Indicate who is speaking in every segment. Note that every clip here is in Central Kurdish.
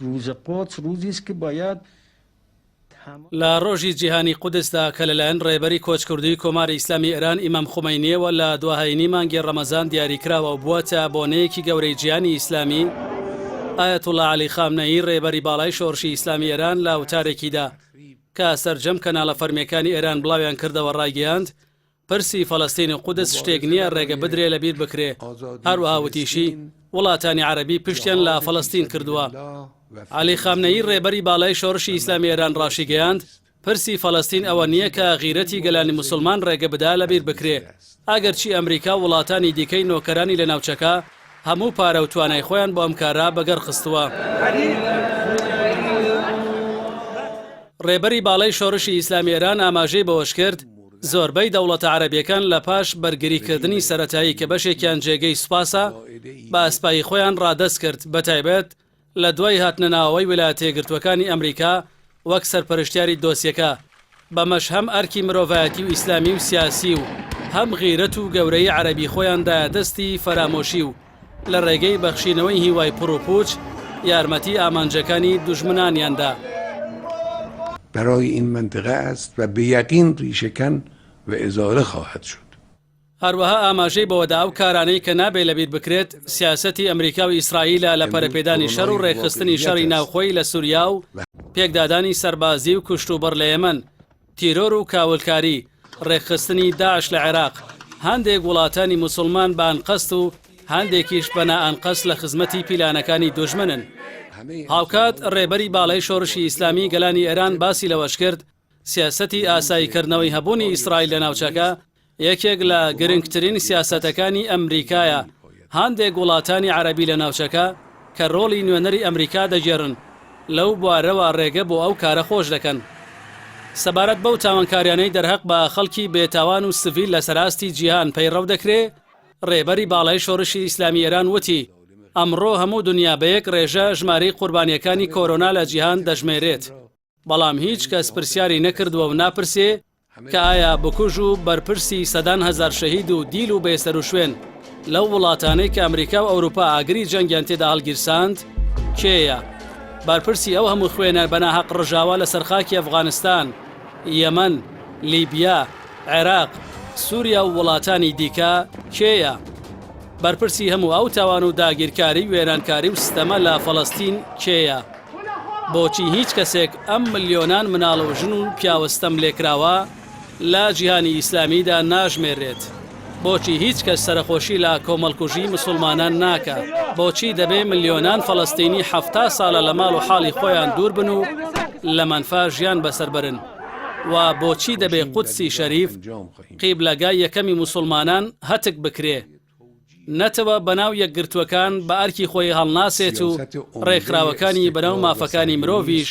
Speaker 1: روز قدس روزی است که باید
Speaker 2: لە ڕۆژی جیهانی قودسدا کە لەلایەن ڕێبەری کۆچکردووی کۆماری ئیسلامی ئێران ئیمام خومەینییەوە لە دوا هەینی مانگی ڕەمەزان دیاریکراوە و بووەتە بۆنەیەکی گەورەی جیهانی ئیسلامی، ئایەتوڵا عەلی خامنەیی ڕێبەری باڵای شۆڕشی ئیسلامی ئێران لە وتارێکیدا کە سەرجەم کەناڵە فەرمییەکانی ئێران بڵاویان کردەوە ڕایگەیاند، پرسی فەلەستین و قودس شتێک نییە ڕێگە بدرێ لەبیر بکرێ، هەروەها وتیشی، وڵاتانی عەرەبی پشتیان لە فەلەستین کردووە. عەلی خامنەیی ڕێبەری باڵای شۆڕشی ئیسلامی ئێران ڕاشیگەیاند، پرسی فەلەستین ئەوە نییە کە غیرەتی گەلانی موسڵمان ڕێگە بدا لەبیر بکرێ، ئەگەرچی ئەمریکا و وڵاتانی دیکەی نۆکەرانی لە ناوچەکە هەموو پارە و توانای خۆیان بۆ ئەم کارە بەگەڕ خستووە. ڕێبەری باڵای شۆڕشی ئیسلامی ئێران ئاماژەی بەوەشکرد، زۆربەی دەوڵەتە عەرەبیەکان لە پاش بەرگری کردنی سەرەتایی کە بەشێکیان جێگەی سوپاسە، بە ئەسپایی خۆیان ڕادەست کرد، بەتایبەت لە دوای هاتنە ناوەوەی ویلایەتە یەکگرتووەکانی ئەمریکا وەک سەرپەرشتیاری دۆسیەکە، بەمەش هەم ئەرکی مرۆڤایەتی و ئیسلامی و سیاسی و هەم غیرەت و گەورەیی عەرەبی خۆیان دایە دەستی فەرامۆشی و لە ڕێگەی بەخشینەوەی هیوای پڕوپووچ یارمەتی ئامانجەکانی دوژمنانیان دا.
Speaker 3: برای این منطقه است و به یقین ریشه کن و ازاله خواهد شد.
Speaker 2: هەروەها ئاماژەی بەوەدا ئەو کارانەی کە نابێ لەبیر بکرێت سیاسەتی ئەمریکا و ئیسرائیلە لە پەرەپێدانی شەڕ و ڕێکخستنی شەڕی ناوخۆی لە سوریا و پێکدادانی سەربازی و کوشتوبڕ لە یەمەن، تیرۆر و کاولکاری، ڕێکخستنی داعش لە عێراق، هەندێک وڵاتانی موسڵمان بە ئەنقەست و هەندێکیش بە نائەنقەست لە خزمەتی پیلانەکانی دوژمنن. هاوکات ڕێبەری باڵای شۆڕشی ئیسلامی گەلانی ئێران باسی لەوەشکرد، سیاسەتی ئاساییکردنەوەی هەبوونی ئیسرائیل لە ناوچەکە یەکێک لە گرنگترین سیاسەتەکانی ئەمریکایە، هەندێک وڵاتانی عەرەبی لە ناوچەکە کە رۆڵی نوێنەری ئەمریکا دەگێڕن لەو بوارەوە رێگە بۆ ئەو کارە خۆش دەکەن. سەبارەت بەو تاوانکاریانەی دەرهەق بە خەڵکی بێتاوان و سڤیل لەسەر ئاستی جیهان پەیڕەو دەکرێ، رێبەری باڵای شۆڕشی ئیسلامی ئێران وتی، ئەمڕۆ هەموو دنیا بە یەک رێژە ژمارەی قوربانییەکانی کۆرۆنا لە جیهان دەژمێرێت. بەڵام هیچ کەس پرسیاری نەکردووە و ناپرسێ کە ئایا بکوژ و بەرپرسی سەدان هەزار شەهید و دیل و بێسەروشوێن لەو وڵاتانەی کە ئەمریکا و ئەوروپا ئاگری جەنگیان تێدا هەڵگیرساند کێیە؟ بەرپرسی ئەو هەموو خوێنە بەناهەق ڕژاوە لەسەر خاکی ئەفغانستان، یەمەن، لیبیا، عێراق، سوریا و وڵاتانی دیکە کێیە؟ بەرپرسی هەموو ئەو تاوان و داگیرکاری و وێرانکاری و ستەمە لە فەڵەستین کێیە؟ بۆچی هیچ کەسێک ئەم ملیۆنان مناڵ و ژن و پیاوە ستەملێکراوە لە جیهانی ئیسلامیدا ناژمێررێت؟ بۆچی هیچ کەس سەرەخۆشی لە کۆمەڵکوژی مسوڵمانان ناکا؟ بۆچی دەبێ ملیۆنان فەڵەستینی 70 ساڵە لە ماڵ و حاڵی خۆیان دوور بن و لە مەنفا ژیان بەسەر بەرن؟ و بۆچی دەبێ قودسی شەریف قیبلەگای یەکەمی موسوڵمانان هەتک بکرێ؟ نەتەوە بەناو یەکگرتووەکان بە ئەرکی خۆی هەڵناسێت و ڕێکخراوەکانی بەناو مافەکانی مرۆڤیش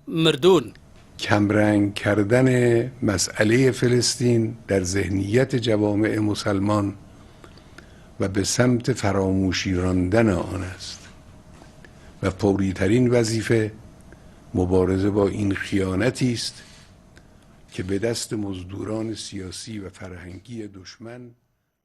Speaker 2: مردوون.
Speaker 3: کمرنگ کردن مسئله فلسطین در ذهنیت جوامع مسلمان و به سمت فراموشی راندن آن است و فوری ترین وظیفه مبارزه با این خیانتی است که به دست مزدوران سیاسی و فرهنگی دشمن.